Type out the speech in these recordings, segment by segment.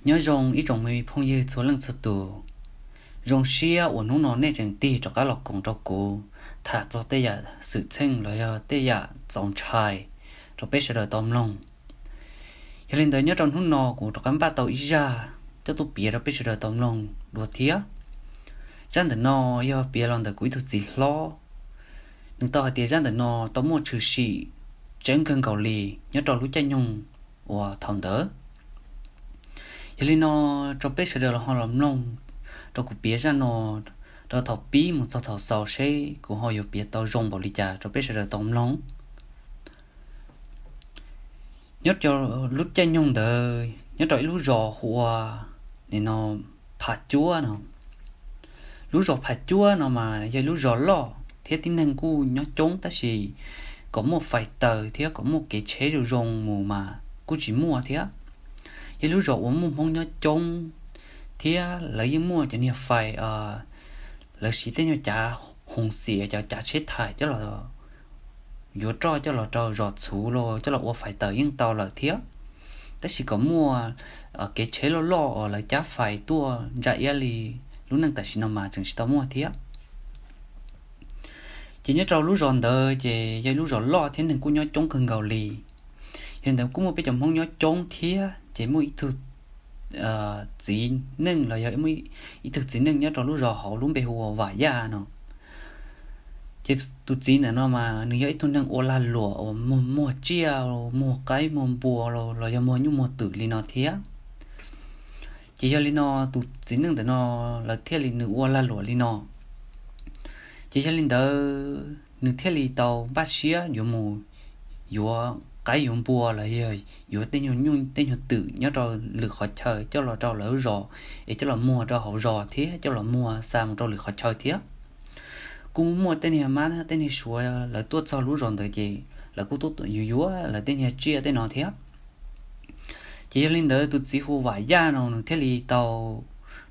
Nyob zoo ib tsoom me phooj ywg txhua leej txhua tus. Zoo siab uas hnub no nej tseem tig rov qab los koom rau kuv tham txog tej yam xwm txheej los yog tej yam txaus ntshai rau peb sawv daws tau mloog. Yog li ntawd nyob rau hnub no kuv rov qab npaj tau ib zaj coj tuaj piav rau peb sawv daws tau mloog dua thiab. Zaj ntawm no yog piav los ntawm kuv ib tug txiv hlob. Nws tau hais tias zaj ntawm no tau muaj tshwm sim tseeb kawg nkaus li nyob rau lub caij nyoog uas thaum ntawd. Yog li no, rau peb sawv daws los ho los mloog rau kuv piav zaj no rau thaum pib mus txog thaum xaus seb kuv ho yuav piav tau zoo npaum li cas rau peb sawv daws tau mloog. Nyob rau lub caij nyoog ntawd nyob rau ib lub zos hu ua, nim no, Pham Cuab no. Lub zos Pham Cuab no mas yog lub zos loj thiab tib neeg kuj nyob coob tab sis kom muaj fais taws thiab kom muaj kev tsheb zoo zoo mus mas kuj tsis muaj thiab. Yog lub zos uas muaj Hmoob nyob coob thiab lawv yeej muaj cov niag fais, lawv siv tej nyuag cav hoos xias, cov cav tsheb thais coj los yuav roj coj los rau zos txhuv los coj los ua fais taws yeej tau lawm thiab. Tab sis kom muaj kev tsheb loj loj uas lawv cab fais tuaj ntsa iab li lub neej tam sim no mas tseem tsis tau muaj thiab. Ces nyob rau lub zos ntawd ces yog lub zos loj thiab neeg kuj nyob coob kawg nkaus li. Yog li ntawd kuj muaj peb cov Hmoob nyob coob thiab ces muaj ib tug txiv neej los yog ib tug txiv neej nyob rau lub zos hauv lub npe hu ua Vam Yaj no. Ces tus txiv ntawm no mas nws yog ib tug neeg ua lag luam uas muag tsiaj, muag qaib muag npua los yog muag nyuj muag twm li no thiab. Ces yog li no, tus txiv neej ntawm no lawv thiaj li nws ua lag luam li no. Ces yog li ntawd nws thiaj li tau npaj siab yuav mus yuav qaib yuav npua los yog yuav tej nyuag nyuj tej nyuag twm nyob rau lwm qhov chaw coj los rau lawv lub zos, es coj los muag rau hauv zos thiab coj los muag xa mus rau lwm qhov chaw thiab. Kuj muaj tej niag mab tej niag suav lawv tuaj txog lub zos ntawd ces lawv kuj tuaj yuav yuav lawv tej niag tsiaj tej no thiab. Ces yog li ntawd tus txiv hu Vam Yaj no nws thiaj li tau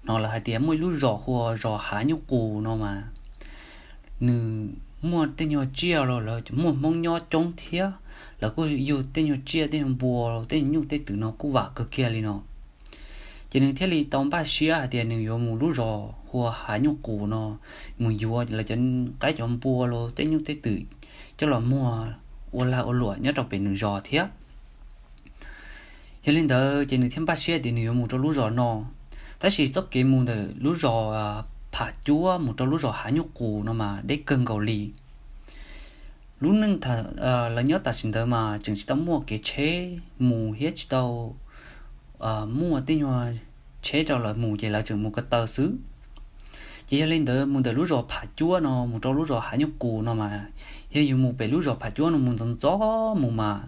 hnov lawv hais tias muaj ib lub zos hu ua zos Hav Nyuj Qus no mas nws muaj tej nyuag tsiaj los lawv muaj Hmoob nyob coob thiab lawv kuj yug tej nyuag tsiaj tej nyuag npua tej nyuag nyuj tej twm no kuj vam kawg kiag li no. Ces nws thiaj li tau npaj siab hais tias nws yuav mus lub zos hu ua Hav Nyuj Qus no mus yuav lawv cov qaib cov npua los tej nyuj tej twm coj los muag ua lag ua luam nyob rau pem nws zos thiab. Yog li ntawd ces nws thiaj npaj siab tias nws yuav mus rau lub zos no. Tab sis txoj kev mus ntawm lub zos Pham Cuab mus rau lub zos Hav Nyuj Qus no mas deb kawg nkaus li. Lub neej lawv nyob tam sim ntawd mas tseem tsis tau muaj kev tsheb mus thiab tsis tau muaj tej nyuag tsheb rau lawv mus ces lawv tseem mus ko taw xwb. Ces yog li ntawd mus ntawm lub zos Pham Cuab no mus rau lub zos Hav Nyuj Qus no mas yog yus mus pem lub zos Pham Cuab no mus ntxov ntxov mus mas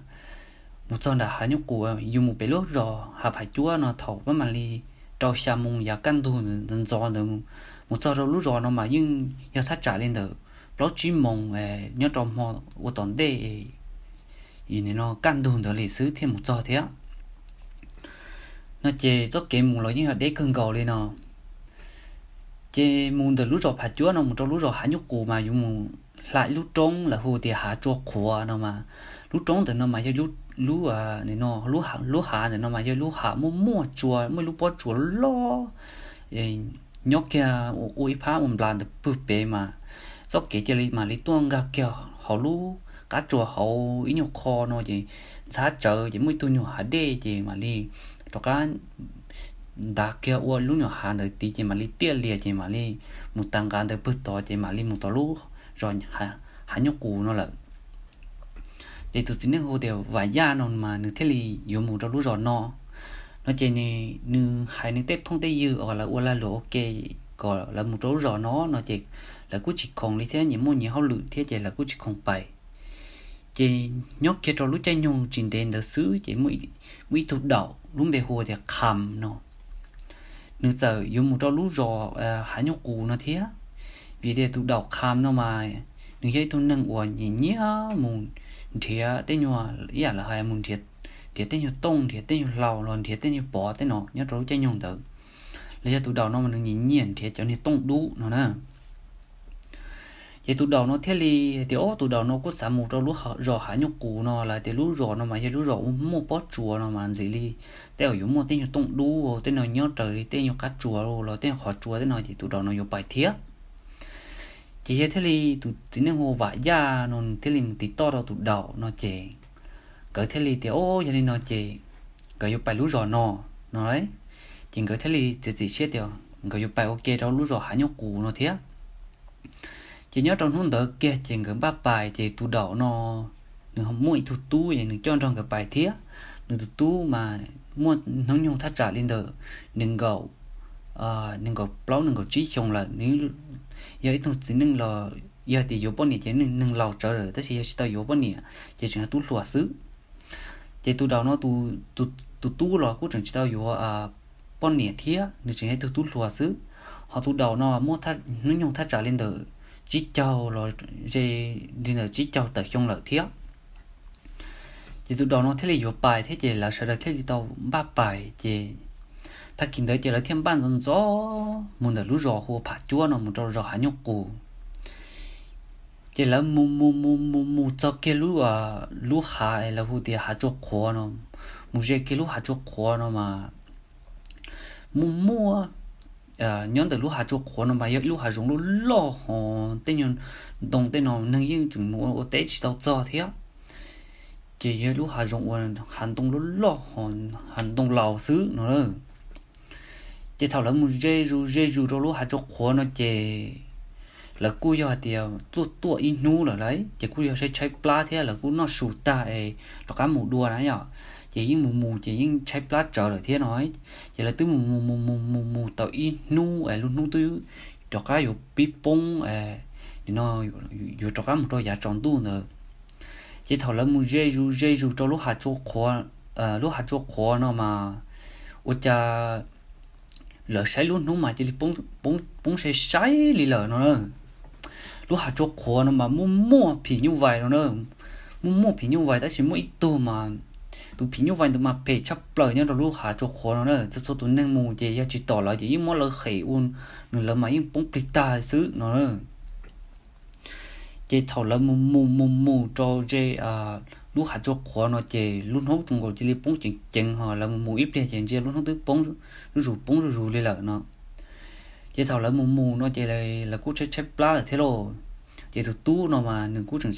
mus txog nram Hav Nyuj Qus, yus mus pem lub zos Hav Pham Cuab no thaum pab mam li rau xya moo yav kaj ntug ntxov ntxov ntawd mus txog rau lub zos no mas yeej yog thaj tsam li ntawm plaub tsib moos nyob rau hmo ua tom ntej no kaj ntug ntawd li xwb thiaj mus txog thiab. No ces txoj kev mus los yeej yog deb kawg nkaus li no. Ces mus ntawm lub zos Pham Cuab no mus rau lub zos Hav Nyuj Qus mas yuav mus hla ib lub roob lawv hu tias Hav Tsua Qhuav no mas lub roob ntawm no mas yog lub, lub hav ntawm no mas yog lub hav muaj muaj tsua, muaj ib lub pob tsuas loj nyob kiag ua ib phab ua nplas ntawd pwg pem mas txoj kev cia li mam li tuaj nkag kiag hauv lub qab tsua hauv ib nyuag qho no ces ntxhab tsawv ces muaj ib tug nyuag hav dej ces mam li rov qab ntav kiag ua lub nyuag hav ntawd tid ces mam li tiaj lias ces mam li mus tas nqa ntawd pwg tod ces mam li mus tau lub zos Hav Nyuj Qus no lawm. Ces tus txiv neej hu tias Vam Yaj no mas nws thiaj li yuav mus rau lub zos no. No ces nws hais nws tej phooj tej ywg uas lawv ua lag luam ua ke kom lawv mus rau lub zos no no ces lawv kuj tsis khoom li thiab, nyias muaj nyias hauj lwm thiab ces lawv kuj tsis khoom pais. Ces nyob kiag rau lub caij nyoog tsis ntev ntawd xwb ces muaj ib tug daum lub npe hu tias Kham no, nws txawm yuav mus rau lub zos Hav Nyuj Qus no thiab. Vim tias tus daum Kham no mas nws yog ib tug neeg uas nyiam nyiam mus nrhiav tej nyuag, ib yam lawv hais mus nrhiav tej nyuag tooj, nrhiav tej nyuag hlau los nrhiav tej nyuag pov tej no nyob rau lub caij nyoog ntawd. Los yog tus daum no mas nws nyiam nyiam nrhiav cov niag tooj dub no na. Ces tus daum no thiaj li hais tias, Ob, tus daum no kuj xav mus rau lub zos Hav Nyuj Qus no, lawv tias lub zos no mas yog lub zos uas muaj pob tsuas no mas ntxim li tej uas yuav muaj tej nyuag tooj dub tej no nyob raws li tej nyuag qab tsuas los tej nyuag qhov tsua tej no ces tus daum no yuav pais thiab. Ces yog thiaj li tus txiv neej hu ua Vam Yaj no nws thiaj li mus tiv toj rau tus daum no ces nkawd thiaj li tias, Ob, yog li no ces nkawd yuav pais lub zos no no. Ces nkawd thiaj li txiav txim siab tias nkawd yuav pais ua ke rau lub zos Hav Nyuj Qus no thiab. Ces nyob rau hnub ntawd kiag ces nkawd npaj pais ces tus daum no nws muaj ib tug tub es nws coj nrog nkawd pais thiab. Nws tus tub mas muaj hnub nyoog thaj tsam li ntawm nees nkaum nees nkaum plaub nees nkaum tsib xyoo lawm. Nws yog ib tug txiv neej los yog tias yuav poj niam ces neeg laus tsawv lawm, tab sis yog tsis tau yuav poj niam ces tseem yog tub hluas xwb. Ces tus daum no tus tub los kuj tseem tsis tau yuav poj niam thiab, nws tseem yog ib tug tub hluas xwb. Ho tus daum no muaj hnub nyoog thaj tsam li ntawm tsib caug los ze li ntawm tsib caug tawm xyoo lawm thiab. Ces tus daum no thiaj li yuav pais thiab ces lawv sawv daws thiaj li tau npaj pais ces tag kis ntawd ces lawv thiaj npaj ntxov ntxov mus ntawm lub zos hu ua Pham Cuab no mus rau zos Hav Nyuj Qus. Ces lawv mus mus mus mus mus txog kiag lub hav es lawv hu tias Hav Tsua Qhuav no, mus ze kiag lub Hav Tsua Qhuav no mas muaj muaj nyob ntawm lub Hav Tsua Qhuav no mas yog ib lub hav zoov loj loj hos tej nyuag ntoo tej no neeg yeej tseem mus ua teb tsis tau txog thiab. Ces yog lub hav zoov uas hav ntoo loj loj hos hav ntoo laus xwb no. Ces thaum lawv mus ze zus ze zus rau lub Hav Tsua Qhuav no ces lawv kuj yog hais tias tuaj tuaj ib hnub lawm lauj, ces kuj yog tshaib tshaib plab thiab lawv kuj noj su tag es rov qab mus dua na yom. Ces yeej mus mus ces yeej tshaib plab tsawv lawm thiab no. Ces lawv twb mus mus mus mus mus mus tau ib hnub es lub hnub twb rov qab yuav pib poob, nim no yuav rov qab mus rau yav tsaus ntuj ntawd. Ces thaum lawv mus ze zus ze zus rau lub hav tsua qhuav, lub hav tsua qhuav no mas ua cas lawv saib lub hnub mas cia li poob sai sai li lawm no na. Lub hav tsua qhuav no mas muaj muaj phim nyuj vais no na, muaj muaj phim nyuj vais tab sis muaj ib tug mas tus phim nyuj vais ntawd mas phem tshaj plaws nyob rau lub hav tsua qhuav no na. Txhua txhua tus neeg mus ces yog tsis tom lawv ces yeej muab lawv hem ua, nws lawv mas yeej poob plig tag xwb no na. Ces thaum lawv mus mus mus mus rau ze lub hav tsua qhuav no ces lub hnub tsuas nkaus cia li poob ceev ceev ho lawv mus mus ib pliag ces ntsia lub hnub twb poob zuj zus poob zuj zus li lawm no. Ces thaum lawv mus mus no ces lawv kuj tshaib tshaib plab lawm thiab lauj. Ces tus tub no mas nws kuj tseem,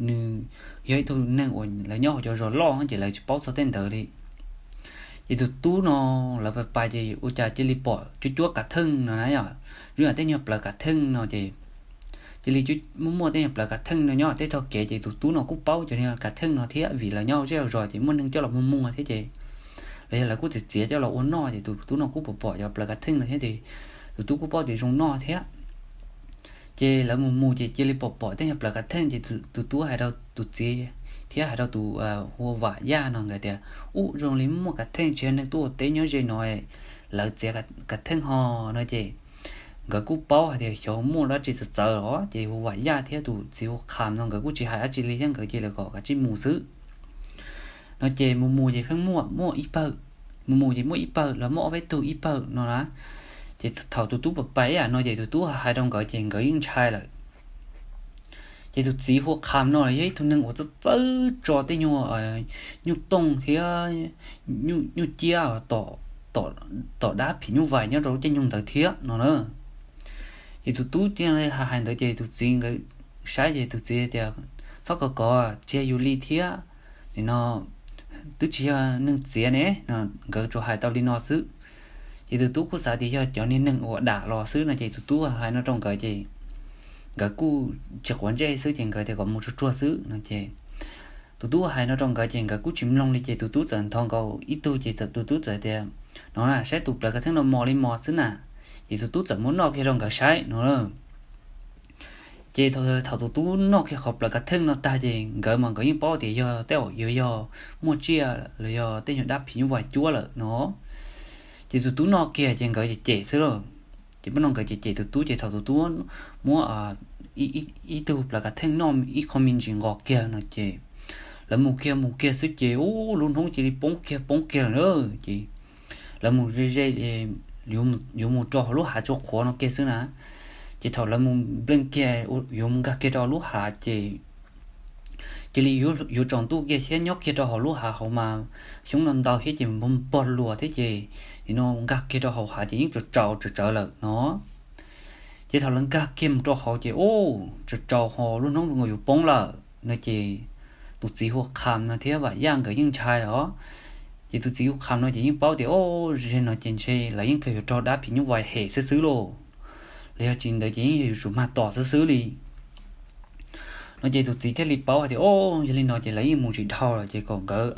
nws yog ib tug neeg uas lawv nyob hauv cov zos loj ces lawv tsis paub txog tej ntawd li. Ces tus tub no lawv pais pais ces ua cas cia li pom cuab cuab kav theej no na yom, zoo yam tej nyuag plawv kav theej no ces cia li muaj muaj tej nyuag plawv kav theej no nyob tej tog kev ces tus tub no kuj paub cov niag kav theej no thiab vim lawv nyob zej zos ces muaj neeg coj los muag muag thiab ces los yog lawv kuj txiav txiav coj los ua noj ces tus tub no kuj pom pom cov plawv kav theej no thiab ces tus tub kuj paub tias zoo noj thiab. Ces lawv mus mus ces cia li pom pom tej nyuag plawv kav theej ces tus tub hais rau tus txiv thiab hais rau tus hu ua Vam Yaj no nkawd tias, ub, zoo li muaj kav theej tsis yog neeg tuaj ua teb nyob ze no, lawv txiav kav theej ho no ces nkawd kuj paub hais tias xyov muaj dab tsi txawv txawv os ces hu Vam Yaj thiab tus txiv hu Kham no nkawd kuj tsis hais dab tsi li thiab nkawd cia li kom kav tsij mus xwb. No ces mus mus ces pheej muaj muaj ib pawg, mus mus ces muaj ib pawg los muaj ob peb tug ib pawg no na. Ces thaum tus tub pais pais ib yam no ces tus tub hais rau nkawd ces nkawd yeej ntshai lawm. Ces tus txiv hu ua Kham no yog ib tug neeg uas txawj txawj tso tej nyuag nyuj tooj thiab nyuj ciab tom dab phim nyuj vais nyob rau lub caij nyoog ntawd thiab no na. Ces tus tub thiaj li hais ntawd ces tus txiv nkawd saib ces tus txiv tias, txhob kov kov, tsis yog yus li thiab, nim no twb tsis yog neeg txiav ne no. Nkawd tsuas hais tau li no xwb. Ces tus tub kuj xav tias yog cov niag neeg uas dam los xwb no ces tus tub hais no rau nkawd ces nkawd kuj tsis quav ntsej xwb ces nkawd tias kom mus tsuag tsuag xwb no ces tus tub hais no rau nkawd ces nkawd kuj tsis mloog li ces tus tub txawm ntho nkaus ib tug ces tus tub txawm tias, no na, saib tus plawv kav theej no mos li mos xwb na. Ces tus tub txawm muab noj kiag rau nkawd saib no. Ces thaum tus tub noj kiag qhov plawv kav theej no tag ces nkawd mas nkawd yeej paub tias yog tej zaum yuav yog muaj tsiaj los yog tej nyuag dab phim nyuj vais cuab lawm no. Ces tus tub noj kiag ces nkawd cem cem xwb lauj. Ces pab no nkawd cem cem tus tub ces thaum tus tub muab ib tug plawv kav theej noj ib qho me ntsis nqos kiag no ces lawv mus kiag mus kiag xwb ces ub, lub hnub cia li poob kiag poob kiag lawm na. Ces lawv mus ze ze yuav mus rau hauv lub hav tsua qhuav no kiag xwb na. Ces thaum lawv mus nplees kiag yuav mus nkag kiag rau lub hav ces cia li yuav tsaus ntuj kiag thiab nyob kiag rau hauv lub hav hauv mas xyoob no ntau thiab ces npog npog luas thiab ces nim no nkag kiag rau hauv hav ces yeej tsaus tsaus tsawv tsawv lawm no. Ces thaum lawv nkag kiag mus rau hauv ces ub, tsaus tsaus ho lub hnub zoo nkaus yuav poob lawm no ces tus txiv hu ua Kham no thiab Vam Yaj nkawd yeej ntshai os. Ces tus txiv hu ua Kham no ces yeej paub tias ub, ze no ces ntshe lawv yeej kawg yuav raug dab phim nyuj vais hem xwb xwb lauj, los yog tsis ntawd ces yeej yog yuav tsum mag tom xwb xwb li no ces tus txiv thiaj li paub hais tias ub, yog li no ces lawv yeej mus tsis dhau lawm ces kom nkawd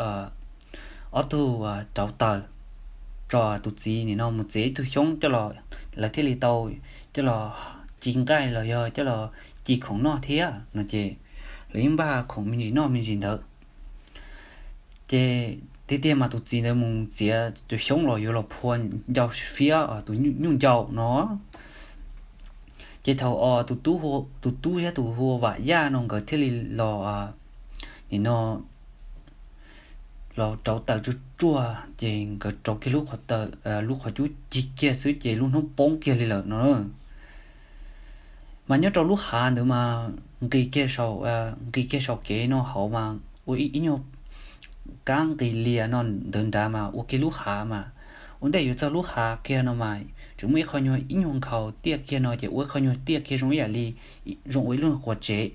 ob tug rauv taws tso, tus txiv nim no mus txiav ib tug xyoob coj los, lawv thiaj li tau coj los ci nqaij los yog coj los ci khoom noj thiab no ces lawv yeej npaj khoom me ntsis noj me ntsis ntawd. Ces tiag tiag mas tus txiv ntawd mus txiav cov xyoob los yuav los phua ncau fiab tus nyuj ncau no. Ces thaum tus tub thiab tus hu ua Vam Yaj no nkawd thiaj li los nim no los rauv taws tsuag tsuag ces nkawd rauv kiag lub qhov cub cig kiag xwb ces lub hnub poob kiag li lawm no. Mas nyob rau lub hav ntawd mas nqis kiag saum, nqis kiag saum kev no hauv mas ua ib nyuag kab nqis lias no ntawd nrad mas ua kiag lub hav mas, ua ntej yuav txog lub hav kiag no mas tseem muaj ib qho nyuag ib nyuag nkhaus tiaj kiag no ces ua ib qho nyuag tiaj kiag zoo ib yam li, zoo ua ib lub quas tsev.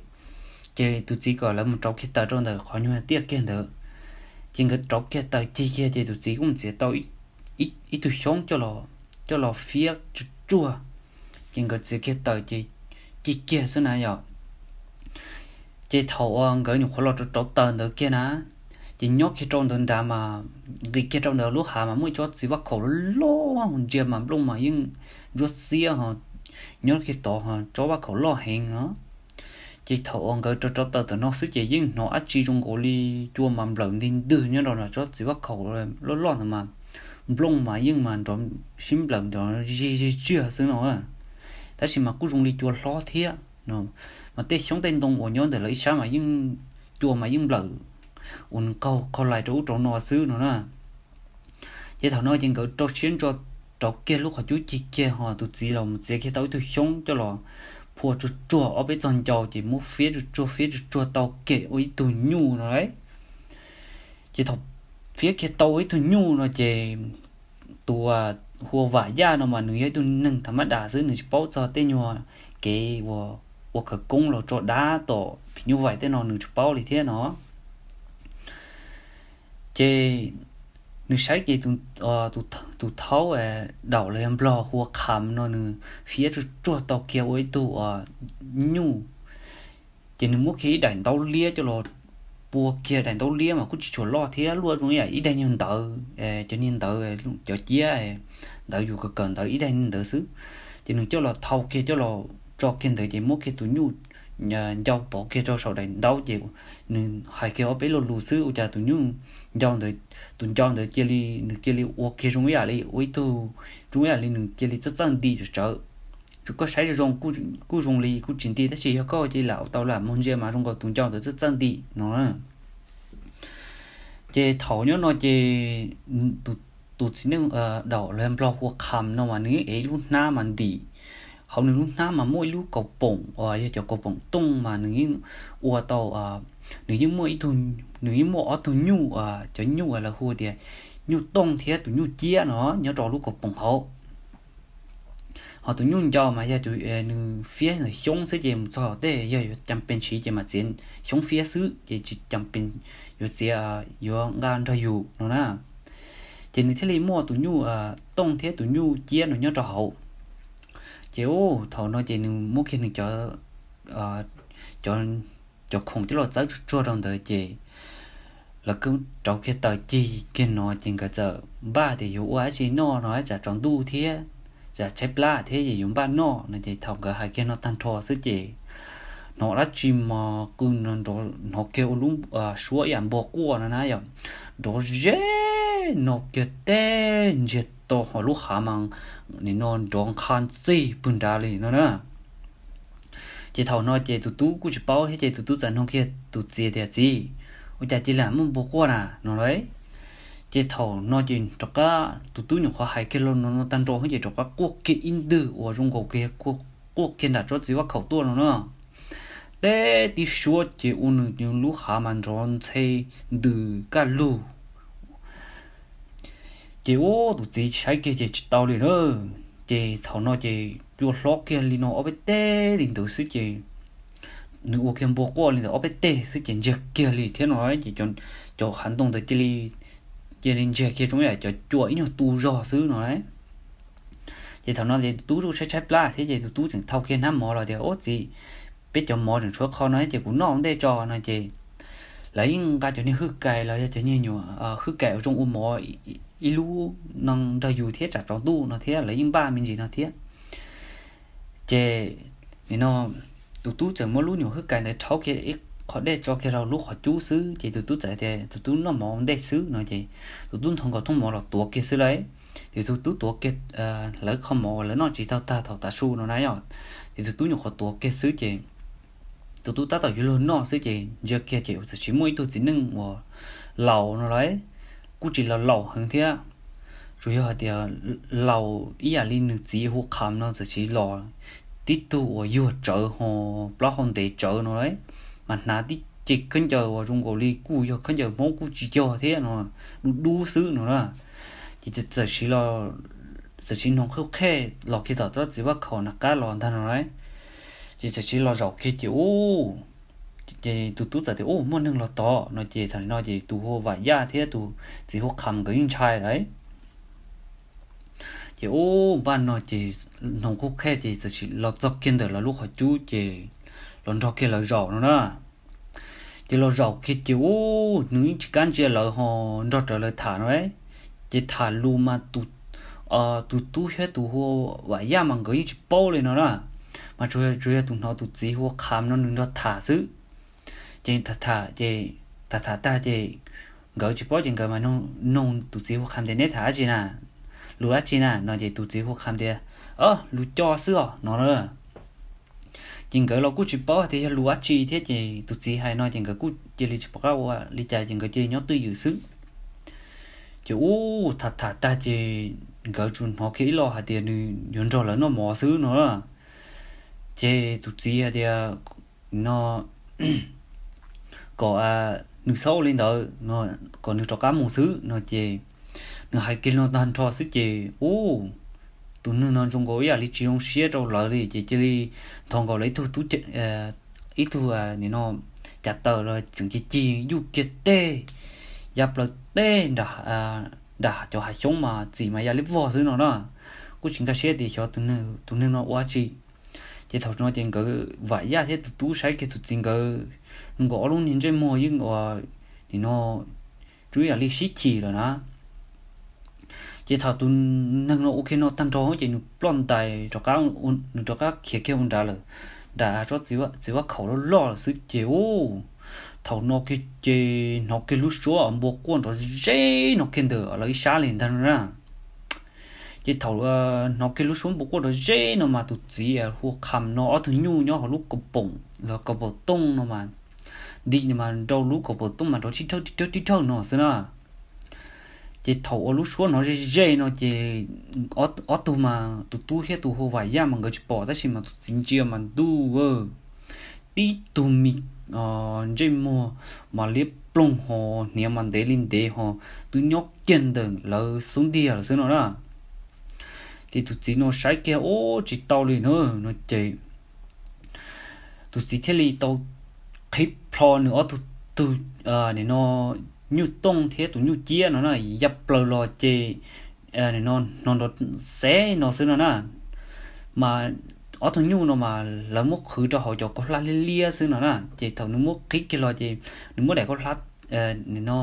Ces tus txiv kom lawv mus rauv kiag taws rau ntawm qhov nyuag tiaj kiag ntawd. Ces nkawd rauv kiag taws cig kiag ces tus txiv kuj mus txiav tau ib tug xyoob coj los fiab tsuag tsuag. Ces nkawd txiav kiag taws ces cig kiag xwb na yom. Ces thaum uas nkawd nyuam qhuav los rauv rauv taws ntawd kiag na, ces nyob kiag rau ntawd nrad mas nqis kiag rau ntawd lub hav mas muaj ib tsob txiv vaj khaum loj loj ntsia mas nplooj mas yeej ntsuab xiab ho, nyob kiag tod ho tsob vaj khaum loj heev os. Ces thaum uas nkawd rauv rauv taws tam no xwb ces yeej hnov dab tsi zoo nkaus li cua mas nplawm nti ntwg nyob rau tsob txiv vaj khaum loj loj ntawd mas nplooj mas yeej mas nrov sib nplawm nrov zig zig ziag xwb no, tab sis mas kuj zoo li cua hlob thiab no, mas tej xyoob tej ntoo uas nyob ntawm lawv ib sab mas yeej, cua mas yeej nplawm ua nws qaug qhov lais rau ub rau no xwb no na. Ces thaum no ces nkawd rau siab ntso rauv kiag lub qhov cub cig kiag ho tus txiv los mus txiav kiag tau ib tug xyoob coj los phua tsuag tsuag ob peb txog ncau ces muab fiab tsuag tsuag fiab tsuag tsuag tau kiag ua ib tug nyuj no lauj. Ces thaum fiab kiag tau ua ib tug nyuj no ces tus hu ua Vam Yaj no mas nws yog ib tug neeg tham mab das xwb, nws tsis paub txog tej nyuag kev uas ua khawv koob los tso dab tom phim nyuj vais tej no nws tsis paub li thiab no. Ces nws saib ces tus thaub daum los yog nplog hu ua Kham no nws fiab tsuag tsuag tau kiag ua ib tug nyuj. Ces nws muab kiag ib daim ntaub liab coj los pua kiag, daim ntaub liab mas kuj tsis tshua loj thiab, luaj zoo ib yam ib daim nyuag ntawv, cov niag ntawv, cov ciab ntawv yus kawm kawm ntawv ib daim ntawd xwb. Ces nws coj los thau kiag coj los tso kiag ntawd ces muab kiag tus nyuj ncau pov kiag rau saum daim ntaub ces nws hais kiag ob peb lo lus xwb ua cas tus nyuj ncau ntawd, tus ncau ntawd cia li, nws cia li ua kiag zoo ib yam li ua ib tug, zoo ib yam li nws cia li txawj txawj nti tsawv tsawv. Tsuas koj saib zoo zoo kuj zoo li kuj tsis nti tab sis yog koj cia li lam tau lam mus ntsia mas zoo nkaus tus ncau ntawd txawj txawj nti no na. Ces thaum nyob no ces tus txiv neej daum los nplog hu ua Kham no mas nws yeej ev ib lub hnab mas ntim, hauv nws lub hnab mas muaj ib lub kaus poom uas yog cov kaus poom tooj mas nws yeej ua tau, nws yeej muaj ib tug, nws yeej muaj ob tug nyuj, cov nyuj uas lawv hu tias nyuj tooj thiab tus nyuj ciab no nyob rau lub kaus poom hauv. Ho tus nyuj ncau mas yog tus, nws fiab ntawm xyoob xwb ces mus txog tej yog yuav cas pes siv ces mam txiav xyoob fiab xwb ces tsis cas pes yuav txiav, yuav nqa nrog yus no na. Ces nws thiaj li muaj tus nyuj tooj thiab tus nyuj ciab no nyob rau hauv. Ces thaum no ces nws muab kiag nws cov, cov khoom coj los txawb tsuag tsuag rau ntawd ces lawv kuj rauv kiag taws cig kiag no ces nkawd txawm npaj tias yuav ua dab tsi noj no, tsam tsaus ntuj thiab, tsam tshaib plab thiab es yuav npaj noj no ces thaum nkawd hais kiag no tag nrho xwb ces hnov dab tsi mas qw, hnov kiag ua lub suab ib yam npua quaj no na yom, nrov ze no kiag teb ntsiag to ho lub hav mas nim no nrov nqha ntxig pwg nrad li no na. Ces thaum no ces tus tub kuj tsis paub thiab ces tus tub txawm nug kiag tus txiv tias, Txiv, ua cas cia li muaj npua quaj na? No lauj. Ces thaum no ces rov qab tus tub nyuam qhuav hais kiag lo no tag nrho xwb ces rov qab quaj kiag ib ntwg uas zoo nkaus kiag quaj quaj kiag nram tsob txiv vaj khaum tuaj no na. Teb tib suab ces ua nws lub hav mas nrov ntxhe ntws kaj lug. Ces ua tus txiv saib kiag ces tsis tau li na. Ces thaum no ces cua hlob kiag li no ob peb teg li ntawd xwb ces nws ua kiag npua quaj li ntawd ob peb teg xwb ces ntsiag kiag li thiab no. Ces cov hav ntoo ntawd cia li ntsiag kiag zoo yam cov cua ib nyuag tu zog xwb no. Ces thaum no ces tus tub tshaib tshaib plab thiab ces tus tub tseem thau kiag hnab mov los tias, Ub txiv, peb cov mov tseem tshuav qho no ces kuv noj ua ntej tso no ces lawv yeej nqa cov niag hwj kais los yog cov niag nyuag hwj kais uas zoo ua mov ib lub no nrog yus thiab tsam tsaus ntuj no thiab lawv yeej npaj me ntsis no thiab. Ces nim no tus tub txawm muab lub nyuag hwj kais ntawd rhaub kiag ib qho dej tso kiag rau lub qhov cub xwb ces tus tub txawm tias tus tub noj mov ua ntej xwb no ces tus tub ntho nkaus thooj mov los tuav kiag xwb lauj. Ces tus tub tuav kiag lawv qho mov uas lawv noj tsis tau tag thaum tav su no na yom. Ces tus tub nyuam qhuav tuav kiag xwb ces tus tub tab tom yuav luag noj xwb ces ntsia kiag ces txawm sis muaj ib tug txiv neej uas laus no lauj, kuj tsis los laus heev thiab, tsuas yog hais tias laus ib yam li nws txiv hu qham no txawm sis los tib tug uas yuag tsawv ho plaub hau ntev tsawv no lauj, mas hnav tib ce khaub ncaws uas zoo nkaus li kuj yog khaub ncaws Hmoob kuj tsis yog thiab no, dub dub xwb no na. Ces txawm sis txawm sis hnoos qhuj qhej los kiag tom tsob txiv vaj khaum nram qab los ntag no lauj. Ces txawm sis los zaum kiag ces ub, ces tus tub txawm tias, Ub, muaj neeg los tod no ces thaum no ces tus hu Vam Yaj thiab tus txiv hu Qham nkawd yeej ntshai lawm. Ces ub npaj no ces hnoos qhuj qhej ces txawm sis los txog kiag ntawm lawv lub qhov cub ces los nrog kiag lawv zaum no na. Ces los zaum kiag ces ub nws yeej tsis kam ntsia lawv ho nrog rawv lawv tham no. Ces tham lus mas tus tub thiab tus hu Vam Yaj mas nkawd yeej tsis paub li no na, mas tsuas yog tus hnov tus txiv hu Qham no nws nrog tham xwb. Ces tham tham ces tham tham tag ces nkawd tsis paub ces nkawd mas noog tus txiv hu Qham tias, Neb tham dab tsi na? Lus dab tsi na? No ces tus txiv hu Qham tias, Lus coj xwb os no na. Ces nkawd los kuj tsis paub hais tias yog lus dab tsi thiab ces tus txiv hais no ces nkawd kuj cia li tsis pom qab ua li cas ces nkawd cia li nyob twj ywm xwb. Ces ub tham tham tag ces nkawd tsuas hnov kiag ib lo hais tias nws yuav nrog lawv noj mov xwb no. Ces tus txiv hais tias no kom nws txhob ua li ntawd, kom nws rov qab mus xwb no ces nws hais kiag no tag nrho xwb ces ub, tus neeg no zoo nkaus ib yam li tsis zoo siab rau lawv li ces cia li nthos nkaus lawv ib tug ib tug nim no cas taws los tseem cig cig yuj kiag teg ya plaws teb nram cov hav xyoob mas txim mas ya liab vog xwb no na. Kuj tsis nkag siab tias xyov tus neeg no ua dab tsi. Ces thaum no ces nkawd Vam Yaj thiab tus tub saib kiag tus txiv nkawd zoo nkaus ob lub niag ntsej muag yeej ua nim no tsuas yam li sib chim lawm na. Ces thaum tus neeg no ua kiag no tag nrho ces nws ploj ntais rov qab, nws rov qab khiav kiag ua nrad lawm, nram tsob txiv vaj khaum loj loj lawm xwb ces ub, thaum no kiag ces hnov kiag lub suab npua quaj nrov zeb no kiag ntawm lawv ib sab li ntag na. Ces thaum hnov kiag lub suab npua quaj nrov zeb no mas tus txiv hu Qham no ob tug nyuj nyob hauv lub kaus poom los kaus poom tooj no mas, ntim no mas nrau lub kaus poom tooj mas nrov tib dhawj tib dhawj tib dhawj no xwb na. Ces thaum uas lub suab hnov ze ze no ces ob tug mas tus tub thiab tus hu Vam Yaj mas nkawd tsis pom tab sis mas tus txiv ntsia mas ntuj, tib tug me ntsej muag mas liab ploog ho hniav mas ntev li ntev ho twb nyob kiag ntawm lawv xub ntiag lawm xwb no na. Ces tus txiv no saib kiag ub tsis tau li na no ces tus txiv thiaj li tau qhib plho nws ob tug tug nim no nyuj tooj thiab tus nyuj ciab no na ya plaws los ces nim no hnov nrov xev no xwb no na. Mas ob tug nyuj no mas lawv muab qhwv rau hauv cov kaus hlab liab liab xwb no na ces thaum nws muab qhib kiag los ces nws muab daim kaus hlab nim no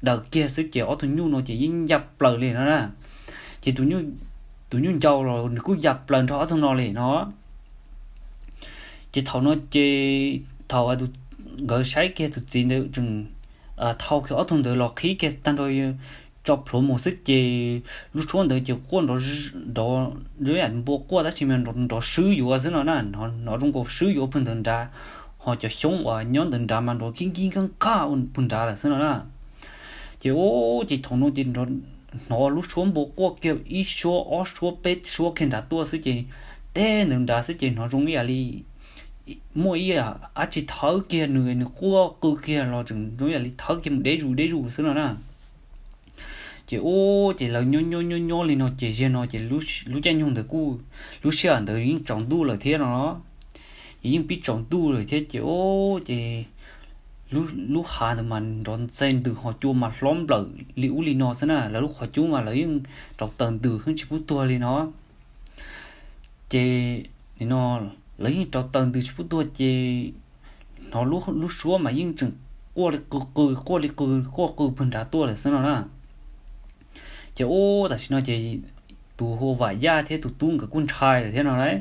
daws kiag xwb ces ob tug nyuj no ces yeej ya plaws li no na. Ces tus nyuj ncau los nws kuj ya plaws nrog ob tug no li no. Ces thaum no ces thaum nkawd saib kiag tus txiv ntawd tseem thau kiag ob tug ntawd los qhib kiag tag nrho tso plhuav mus xwb ces lub suab ntawd ces quaj nrov nrov npua quaj tab sis mas nrov swb yuav xwb no na, nrov zoo nkaus swb yuav pawg ntawd nrad, ho cov xyoob uas nyob ntawd nrad mas nrov kib nkig nkag nkag pawg nrad lawm xwb no na. Ces ub ces thaum no ces hnov lub suab npua quaj kiag ib suab ob suab peb suab kiag nrad tuaj xwb ces teb ntawd nrad xwb ces hnov zoo ib yam li muaj ib yam dab tsi thawb kiag nws, nws quaj qw kiag los tseem zoo ib yam li thawb kiag mus deb zus deb zus xwb no na. Ces ub ces lawv nyob nyob nyob nyob li no ces ziag no ces lub caij nyoog ntawd kuj, lub sij hawm ntawd yeej tsaus ntuj lawm thiab no. Ces yeej pib tsaus ntuj lawm thiab ces ub ces lub hav ntawd mas nrov ntxeg ntws ho cua mas hlob nplawm li ub li no xwb na. Lawv lub qhov cub mas lawv yeej rauv taws ntws heev tsis pub tuag li no. Ces nim no lawv yeej rauv taws ntws tsis pub tuag ces hnov lub suab mas yeej tseem quaj li qw qw, quaj li qw, quaj qw pag nrad tuaj lawm xwb no na. Ces ub tam sim no ces tus hu ua Vam Yaj thiab tus tub nkawd kuj ntshai lawm thiab no lauj.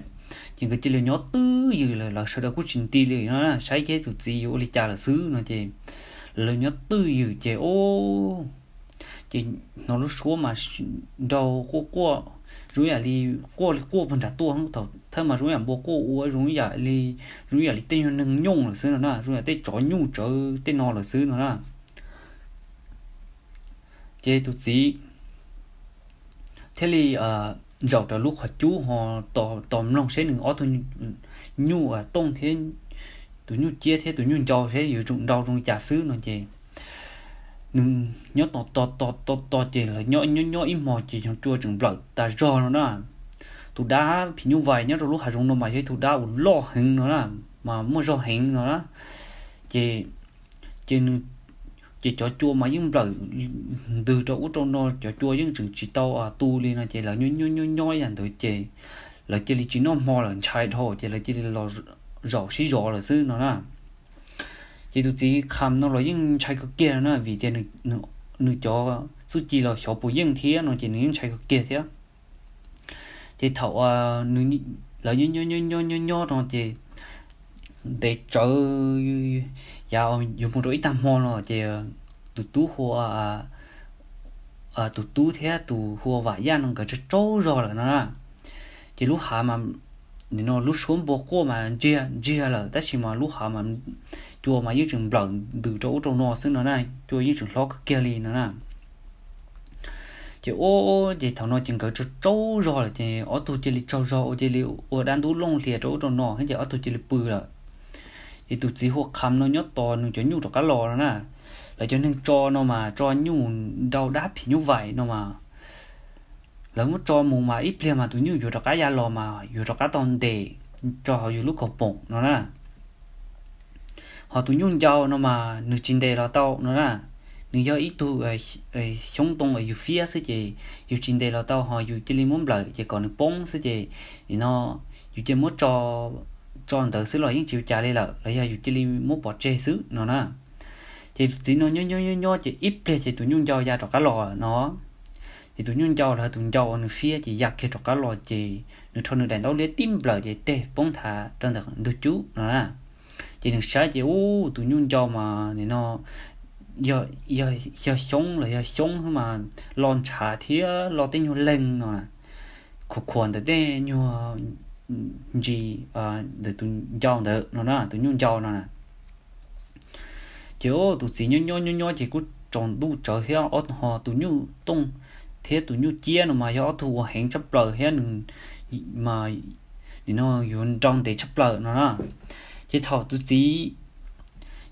Ces nkawd cia li nyob twj ywm lawm, lawv sawv daws kuj tsis nti li no na, saib thiab tus txiv yuav ua li cas lawm xwb no ces lawv nyob twj ywm ces ub ces hnov lub suab mas nrau quaj quaj zoo yam li quaj li quaj pag nrad tuaj, thaum thawj mas zoo yam npua quaj ua zoo yam li, zoo yam li tej nyuag neeg nyooj lawm xwb no na, zoo yam tej tsov nyuj tsawv tej no lawm xwb no na. Ces tus txiv thiaj li zaum rau lub qhov cub ho tos mloog seb nws ob tug nyuj tooj thiab tus nyuj ciab thiab tus nyuj ncau seb yuav zoo nrau zoo li cas xwb no ces nws nyob tos tos tos tos tos ces lawv nyob nyob nyob ib hmos ces cov cua tseem nplawm tas zog no na. Tus dab phim nyuj vais nyob rau lub hav zoov no mas yog ib tug dab uas loj heev no na, mas muaj zog heev no na. Ces ces nws, ces cov cua mas yeej nplawm ntws rau ub rau no, cov cua yeej tseem tsis tau tu li no ces lawv nyob nyob nyob nyob ib yam ntawd ces lawv cia li tsis noj hmo lawm, ntshai dhau ces lawv cia li los zaum sib zov lawm xwb no na. Ces tus txiv Kham no los yeej ntshai kawg kiag no na, vim tias nws cov txuj ci los xyov puas yeej thiab no ces nws yeej ntshai kawg kiag thiab. Ces thaum lawv nyob nyob nyob nyob no ces ntev tsawv, yav yuav mus rau ib tag hmo no ces tus tub hu ua, tus tub thiab tus hu ua Vam Yaj no nkawd tsaug tsaug zog lawm no na. Ces lub hav mas, nim no lub suab npua quaj mas ntsiag ntsiag lawm tab sis mas lub hav mas cua mas yeej tseem nplawm ntws rau ub rau no xwb no na, cua yeej tseem hlob kawg kiag li no na. Ces ub ces thaum no ces nkawd tsaug tsaug zog lawm ces ob tug cia li tsaug zog ua cia li ua dab ntub looj hlias rau ub rau no thiab ces ob tug cia li pw lawm. Ces tus txiv hu ua Kham no nyob tos nws cov nyuj rov qab los no na. Lawv cov neeg tso no mas tso nyuj nrau dab phim nyuj vais no mas lawv muab tso mus mas ib pliag mas tus nyuj yuav rov qab ya los mas yuav rov qab tau ntes tso hauv yus lub kaus poom no na. Ho tus nyuj ncau no mas nws tsis ntes los tau no na. Nws yog ib tug xyoob ntoo uas yus fiab xwb ces yus tsis ntes los tau, ho yus cia li muab nplawm ces kom nws poob xwb ces nim no yus cia li muab tso ntawd xwb los yeej tsis ua cas li lawm, los yog yus cia li muab pov tseg xwb no na. Ces tus txiv no nyob nyob nyob nyob ces ib pliag ces tus nyuj ncau ya rov qab los no. Ces tus nyuj ncau los tus ncau uas nws fiab ces ya kiag rov qab los ces nws rho nws daim ntaub liab tib nplawm ces teg poob nthav rau ntawm ntug cub no na. Ces nws saib ces ub tus nyuj ncau mas nim no yog xyoob los yog xyoob xwb mas lo ntshav thiab lo tej nyuag leeg no, khuam khuam ntawm tej nyuag ntsis ntawm tus ncau ntawd no na, tus nyuj ncau no na. Ces tus txiv nyob nyob nyob nyob ces kuj tsaus ntuj tsawv thiab, ho tus nyuj tooj thiab tus nyuj ciab no mas yog ob tug uas heev tshaj plaws thiab nws mas nim no yuav nrau ntev tshaj plaws no na. Ces thaum tus txiv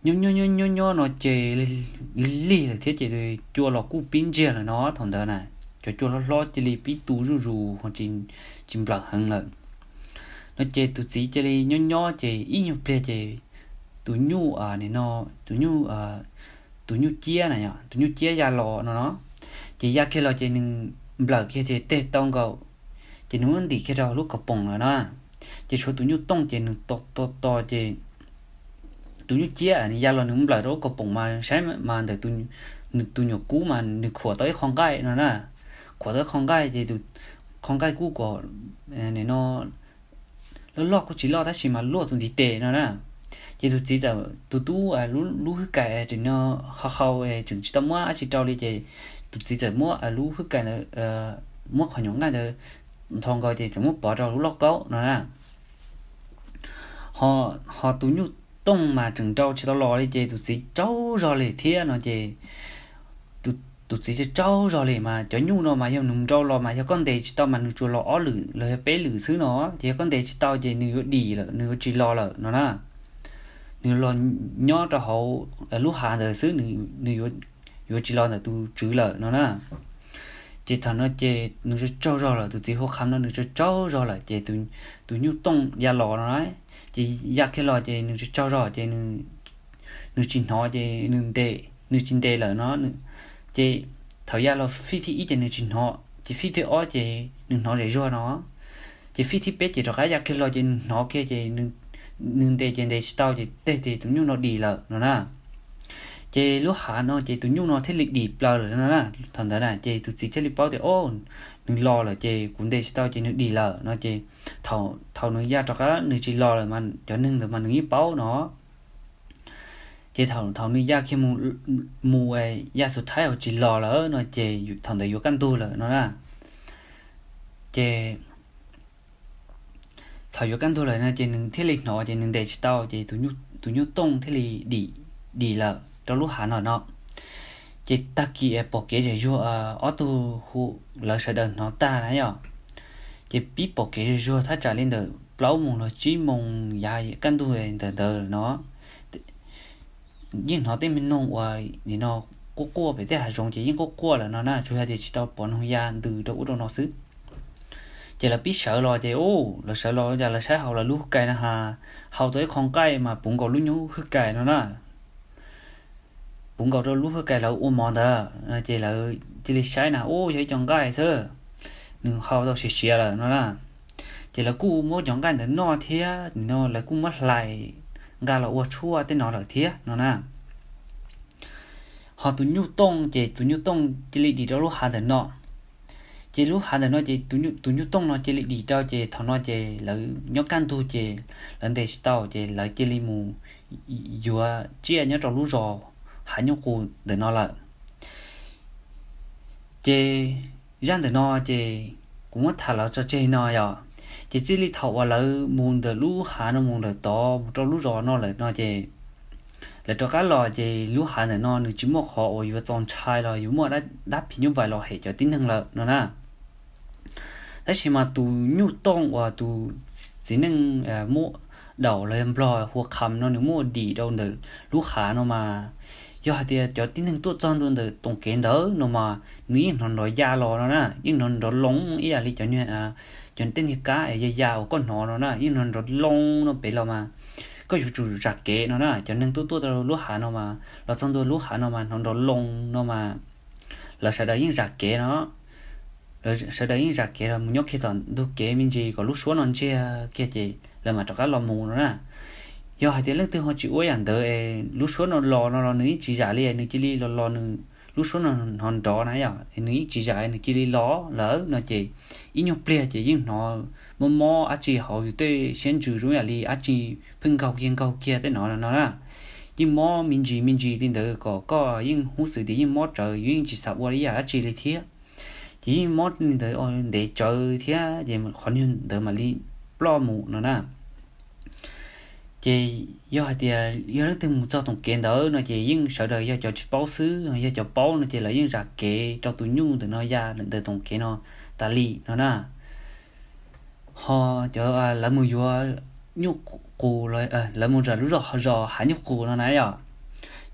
nyob nyob nyob nyob nyob no ces lig lig lawm thiab ces cua los kuj pib ntsiag lawm no thaum ntawd na. Cov cua hlob hlob cia li pib tu zuj zus ho tsis nplawm heev lawm no. Ces tus txiv cia li nyob nyob ces ib nyuag pliag ces tus nyuj, nim no, tus nyuj, tus nyuj ciab na, tus nyuj ciab ya los no no. Ces ya kiag los ces nws nplawm kiag ces teg tau nkaus, ces nws muab ntim kiag rau lub kaus poom lawm na. Ces tshuav tus nyuj tooj ces nws tos tos tos ces tus nyuj ciab nws ya los nws nplawm rau lub kaus poom mas saib mas ntawm nws tus nyuam kub mas nws khuam tau ib qho nqaij no na. Khuam tau ib qho nqaij ces tus qho nqaij kuj kom nim no loj loj kuj tsis loj tab sis mas luaj tus ntiv tes no na. Ces tus txiv txawm, tus tub lub hwj kais tseem no hau hau tseem tsis tau muab dab tsi rau li ces tus txiv txawm muab lub hwj kais ntawd, muab qhov nyuam nqaij ntawd ntho nkaus ces tseem muab pov rau lub lauj kaub no na. Ho tus nyuj tooj mas tseem nrau tsis tau los li ces tus txiv tsaug zog li thiab no ces tus Tus txiv tsaug tsaug zog li mas cov nyuj no mas yog nws nrau los mas yog koj ntes tsis tau mas nws tsuas los ob lwm los yog peb lwm xwb no, ces yog koj ntes tsis tau ces nws yuav dim lawm, nws yuav tsis los lawm no na. Nws los nyob rau hauv lub hav ntawd xwb, nws yuav tsis los ntawm tus tswv lawm no na. Ces thaum no ces nws tsaug tsaug zog lawm, tus txiv hu qham no nws tsaug tsaug zog lawm ces tus nyuj tooj ya los no na. Ces ya kiag los ces nws tsaug tsaug zog ces nws tsis hnov ces nws ntes, nws tsis ntes lawm no. Ces thaum ya los fij thib ib ces nws tsis hnov, ces fij thib ob ces nws hnov zem zuag no. Ces fij thib peb ces rov qab ya kiag los ces nws hnov kiag ces nws ntes ces ntes tsis tau ces tej tes tus nyuj no dim lawm no na. Ces lub hav no ces tus nyuj no thiaj li dim plaws lawm no na. Thaum ntawd na ces tus txiv thiaj li paub tias, o, nws los lawm ces kuv ntes tsis tau ces nws dim lawm no ces thaum nws ya rov qab nws tsis los lawm mas cov neeg ntawd mas nws yeej paub no. Ces thaum nws ya kiag mus, ya xus thaib hauv tsis los lawm no ces thaum ntawd yuav kaj ntug lawm no na. Ces thaum yuav kaj ntug lawm no ces nws thiaj li hnov ces nws ntes tsis tau ces tus nyuj tooj thiaj li dim lawm rau lub hav no no. Ces tag kis pom kev zem zuag, ob tug hu, lawv sawv daws hnov tag na yom. Ces pib pom kev zem zuag thaj tsam li ntawm plaub moos los tsib moos yav kaj ntug ntawm ntawd no. Yeej hnov tej me noog uas nim no quaj quaj pem tej hav zoov ces yeej quaj quaj lawm no na, tsuas yog tias tsis tau pom noog ya ntws rau ub rau no xwb. Ces lawv pib sawv los ces, u, lawv sawv los cas lawv saib hauv lawv lub hwj kais na has, hau tau ib qho nqaij mas puv nkaus lub nyuj hwj kais no na. Puv nkaus rau lub hwj kais lawv ua mov ntawd ces lawv cia li saib na, u, yog ib co nqaij xwb, nws hau tau siav siav lawm no na. Ces lawv kuj muab cov nqaij ntawd noj thiab no lawv kuj muab hlais nqa los ua tshuaj tej no lawm thiab no na. Ho tus nyuj tooj ces tus nyuj tooj cia li dim rau lub hav ntawm no. Ces lub hav ntawm no ces tus nyuj tooj no cia li dim rau ces thaum no ces lawv nyob kaj ntug ces lawv ntes tsis tau ces lawv cia li mus yuav tsiaj nyob rau lub zos hav nyuj qus ntawm no lawm. Ces zaj ntawm no ces kuv muab tham los tso tseg no yom. Ces txij li thaum uas lawv mus ntawm lub hav no mus lawm tod mus rau lub zos no lawm no ces lawv rov qab los ces lub hav ntawm no nws tsis muaj qhov uas yuav txaus ntshai los yuav muaj dab phim nyuj vais los hem cov tib neeg lawm no na. Tab sis mas tus nyuj tooj uas tus txiv neej muab daum los yog nplog hu qham no nws muab dim rau ntawm lub hav no mas, yog hais tias cov tib neeg tuaj txog ntua ntawm toom kev ntawd no mas nws yeej hnov nrov ya los no na, yeej hnov nrov loo ib yam li cov, cov tej niag kab ya ya uas koj hnov no na, yeej hnov nrov loo no pem los mas koj yuav tsum zam kev no na. Cov neeg tuaj tuaj rau lub hav no mas los txog ntua lub hav no mas hnov nrov loo no mas lawv sawv daws yeej zam kev no. Lawv sawv daws yeej zam kev los mus nyob kiag tom ntug kev me ntsis kom lub suab no ntsiag kiag ces lawv mam rov qab los mus no na. Yog hais tias leej twg ho tsis ua yam ntawd es lub suab no los no los nws yeej tsis zam li, nws cia li los los nws lub suab no hnov nrov na yom, nws yeej tsis zam nws cia li los lawm no ces ib nyuag pliag ces yeej hnov mob mob dab tsi hauv yus tej siab ntsws zoo yam li dab tsi pheej nkaug kiag nkaug kiag tej no no na. Yeej mob me ntsis me ntsis li ntawd kom koj yeej hnov xwb tias yeej mob tsawv, yus yeej tsis xav ua ib yam dab tsi li thiab. Ces yeej mob li ntawd ntev tsawv thiab ces qhov nyuag ntawd mam li ploj mus no na. Ces yog hais tias yog leej twg mus txog toom kev ntawd no ces yeej sawv daws yog cov tsis paub xwb, yog cov paub no ces lawv yeej zam kev rau tus nyuj ntawm no ya ntawm toom kev no tas li no na. Ho cov lawv mus yuav nyuj qus, lawv mus nram lub zos zos hav nyuj qus no na yom,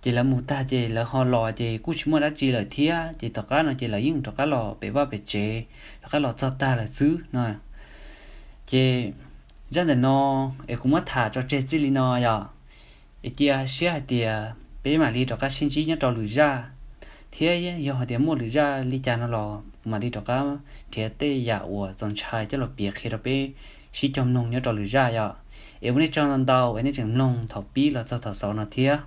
ces lawv mus tag ces lawv ho los ces kuj tsis muaj dab tsi lawm thiab, ces tom qab no ces lawv yeej rov qab los pem vaj pem tsev, rov qab los txog tag lawm xwb no. Ces zaj ntawm no es kuv muab tham tso tseg txij li no yom, es cia siab hais tias peb mam li rov qab sib ntsib nyob rau lwm zaj, thiab yog hais tias muaj lwm zaj li cas no los kuv mam li rov qab nrhiav tej yam uas txaus ntshai coj los piav qhia rau peb sib cog mloog nyob rau lwm zaj yom. Es ua nej tsaug ntau ntau es nej tseem mloog thaum pib los txog thaum xaus no thiab.